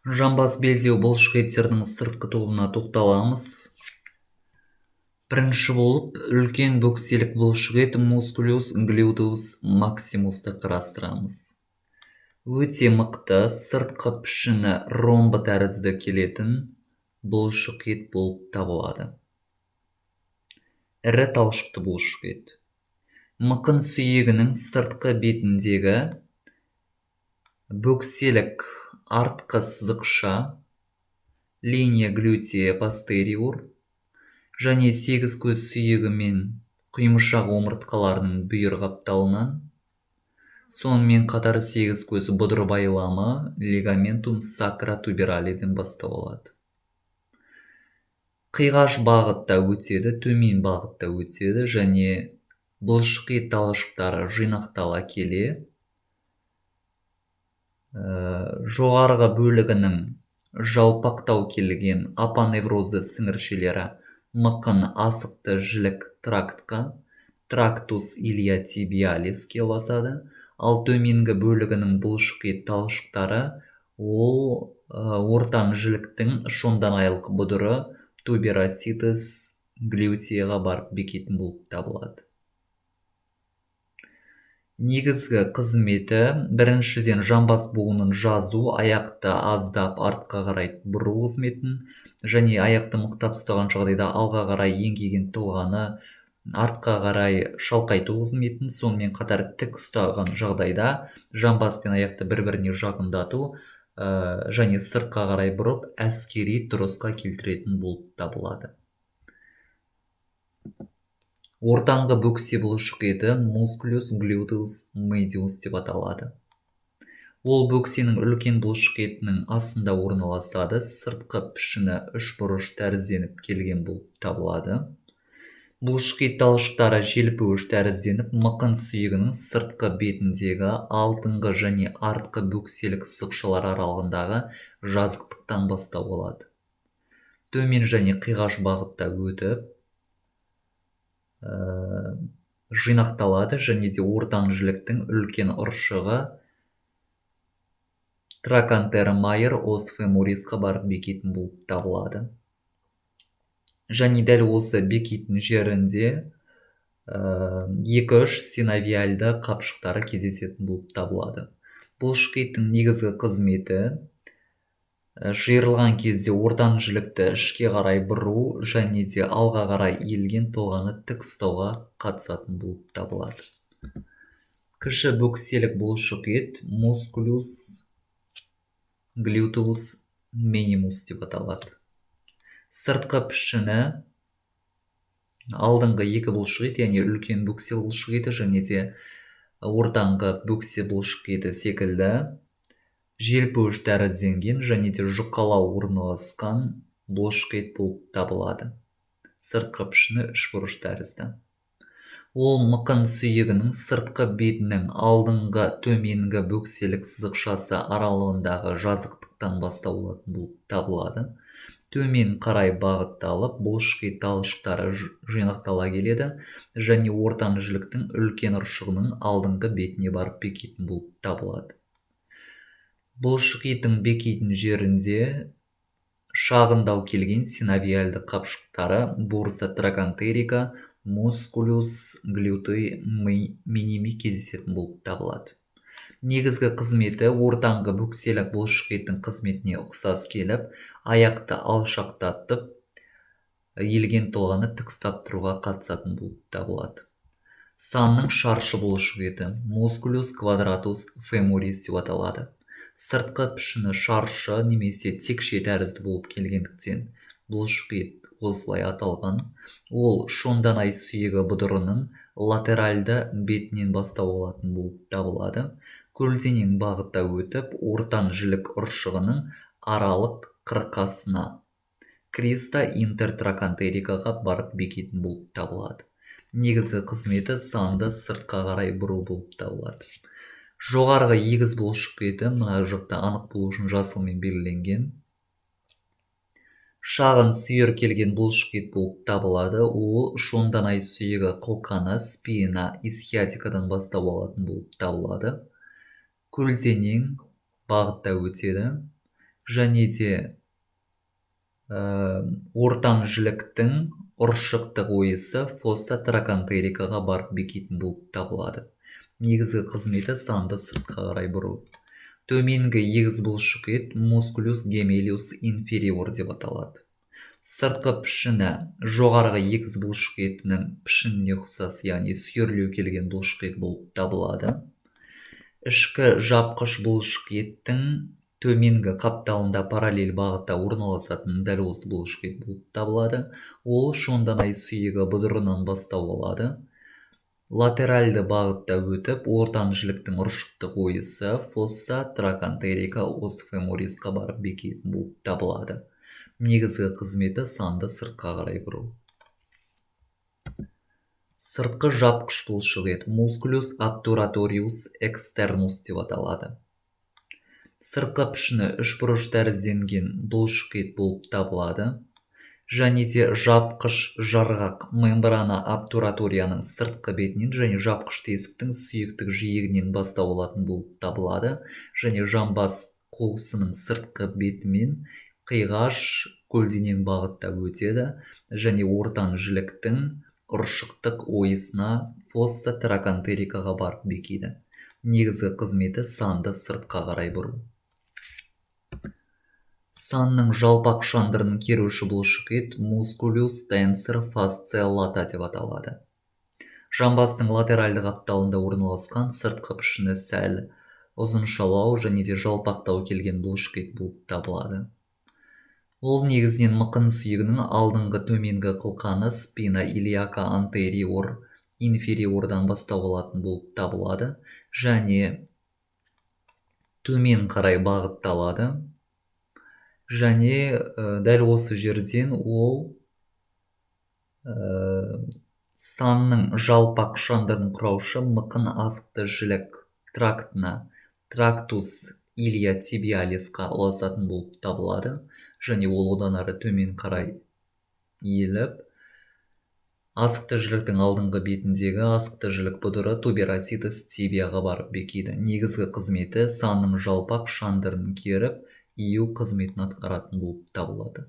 Жамбас белдеу бұлшық еттерінің сыртқы тобына тоқталамыз. Бірінші болып үлкен бөкселік бұлшық ет musculus gluteus maximusты қарастырамыз. Өте мықты, сыртқы пішіні ромбы тәрізді келетін бұлшық ет болып табылады. Ірі талшықты бұлшық ет. Мықын сүйегінің сыртқы бетіндегі бөкселік артқы сызықша, linea glutea posterior, және сегіз көз сүйегі мен құймышақ омыртқаларының бүйір қапталынан, сонымен қатар сегіз көз бұдыр байламы ligamentum sacrotuberale-ден бастау алады. Қиғаш бағытта өтеді, төмен бағытта өтеді және бұлшық ет талшықтары жинақтала келе жоғарғы бөлігінің жалпақтау келген апоневрозды сіңіршелері мықын асықты жілік трактқа, tractus iliotibialisке ұласады, ал төменгі бөлігінің бұлшық ет талшықтары ол ортан жіліктің шонданайлық бұдыры tuberositas gluteaға барып бекитін болып табылады. Негізгі қызметі біріншіден жамбас буынын жазу, аяқты аздап артқа қарай бұру қызметін және аяқты мықтап ұстаған жағдайда алға қарай еңкейген тұлғаны артқа қарай шалқайту қызметін, сонымен қатар тік ұстаған жағдайда жамбас пен аяқты бір-біріне жақындату және сыртқа қарай бұрып әскери тұрысқа келтіретін болып табылады. Ортаңғы бөксе бұлшық еті musculus gluteus medius деп аталады. Ол бөксенің үлкен бұлшық етінің астында орналасады, сыртқы пішіні үшбұрыш тәрізденіп келген болып табылады. Бұлшық ет талшықтары желпуіш тәрізденіп, мықын сүйегінің сыртқы бетіндегі алдыңғы және артқы бөкселік сызықшалар аралығындағы жазықтықтан бастау алады. Төмен және қиғаш бағытта өтіп, жинақталады және де ортан жіліктің үлкен ұршығы trochanter major os femorisқа барып бекитін болып табылады. Және дәл осы бекитін жерінде 2-3 синовиальды қапшықтары кездесетін болып табылады. Бұлшық еттің негізгі қызметі жиырылған кезде ортан жілікті ішке қарай бұру және де алға қарай иілген тұлғаны тік ұстауға қатысатын болып табылады. Кіші бөкселік бұлшық ет musculus gluteus minimus деп аталады. Сыртқы пішіні алдыңғы екі бұлшық ет, яғни үлкен бөксе бұлшық еті және де ортаңғы бөксе бұлшық еті секілді желпуіш тәрізденген және де жұқалау орналасқан бұлшық ет болып табылады. Сыртқы пішіні үшбұрыш тәрізді. Ол мықын сүйегінің сыртқы бетінің алдыңғы төменгі бөкселік сызықшасы аралығындағы жазықтықтан бастау алатын болып табылады. Төмен қарай бағытталып, бұлшық ет талшықтары жинақтала келеді және ортан жіліктің үлкен ұршығының алдыңғы бетіне барып бекитін болып табылады. Бұлшық еттің бекитін жерінде шағындау келген синовиальды қапшықтары bursa trochanterica musculus glutei minimi кездесетін болып табылады. Негізгі қызметі ортаңғы бөкселік бұлшық еттің қызметіне ұқсас келіп, аяқты алшақтатып, иілген тұлғаны тік ұстап тұруға қатысатын болып табылады. Санның шаршы бұлшық еті musculus quadratus femoris деп аталады. Сыртқы пішіні шаршы немесе текше тәрізді болып келгендіктен бұлшық ет осылай аталған. Ол шонданай сүйегі бұдырының латеральды бетінен бастау алатын болып табылады. Көлденең бағытта өтіп, ортан жілік ұршығының аралық қырқасына, crista intertrochantericaға барып бекитін болып табылады. Негізгі қызметі санды сыртқа қарай бұру болып табылады. Жоғарғы егіз бұлшық еті мына жақта анық болу үшін жасылмен белгіленген. Шағын сүйір келген бұлшық ет болып табылады. Ол шонданай сүйегі қылқаны spina ischiadicaдан бастау алатын болып табылады. Көлденең бағытта өтеді. Және де ортан жіліктің ұршықтық ойысы фосса трокантерикаға барып бекитін болып табылады. Негізгі қызметі санды сыртқа қарай бұру. Төменгі егіз бұлшық ет musculus gemellus inferior деп аталады. Сыртқы пішіні жоғарғы егіз бұлшық етінің пішініне ұқсас, яғни сүйірлеу келген бұлшық ет болып табылады. Ішкі жапқыш бұлшық еттің төменгі қапталында параллель бағытта орналасатын дәл осы бұлшық ет болып табылады. Ол шонданай сүйегі бұдырынан бастау алады. Латеральды бағытта өтіп, ортан жіліктің ұршықтық ойысы фосса трокантерика os femorisқа барып бекитін болып табылады. Негізгі қызметі санды сыртқа қарай бұру. Сыртқы жапқыш бұлшық ет musculus obturatorius externus деп аталады. Сыртқы пішіні үшбұрыш тәрізденген бұлшық ет болып табылады. Және де жапқыш жарғақ мембрана обтураторияның сыртқы бетінен және жапқыш тесіктің сүйектік жиегінен бастау алатын болып табылады. Және жамбас қуысының сыртқы бетімен қиғаш көлденең бағытта өтеді және ортан жіліктің ұршықтық ойысына фосса трокантерикаға барып бекиді. Негізгі қызметі санды сыртқа қарай бұру. Санның жалпақ шандырын керуші бұлшық ет musculus tensor fasciae lata деп аталады. Жамбастың латеральды қапталында орналасқан сыртқы пішіні сәл ұзыншалау және де жалпақтау келген бұлшық ет болып табылады. Ол негізінен мықын сүйегінің алдыңғы төменгі қылқаны spina iliaca anterior inferiorдан бастау алатын болып табылады және төмен қарай бағытталады. Және дәл осы жерден ол санның жалпақ шандырын құраушы мықын асықты жілік трактына, трактус iliotibialisқа ұласатын болып табылады. Және ол одан ары төмен қарай иіліп, асықты жіліктің алдыңғы бетіндегі асықты жілік бұдыры tuberositas tibiaға барып бекиді. Негізгі қызметі санның жалпақ шандырын керіп, ию қызметін атқаратын болып табылады.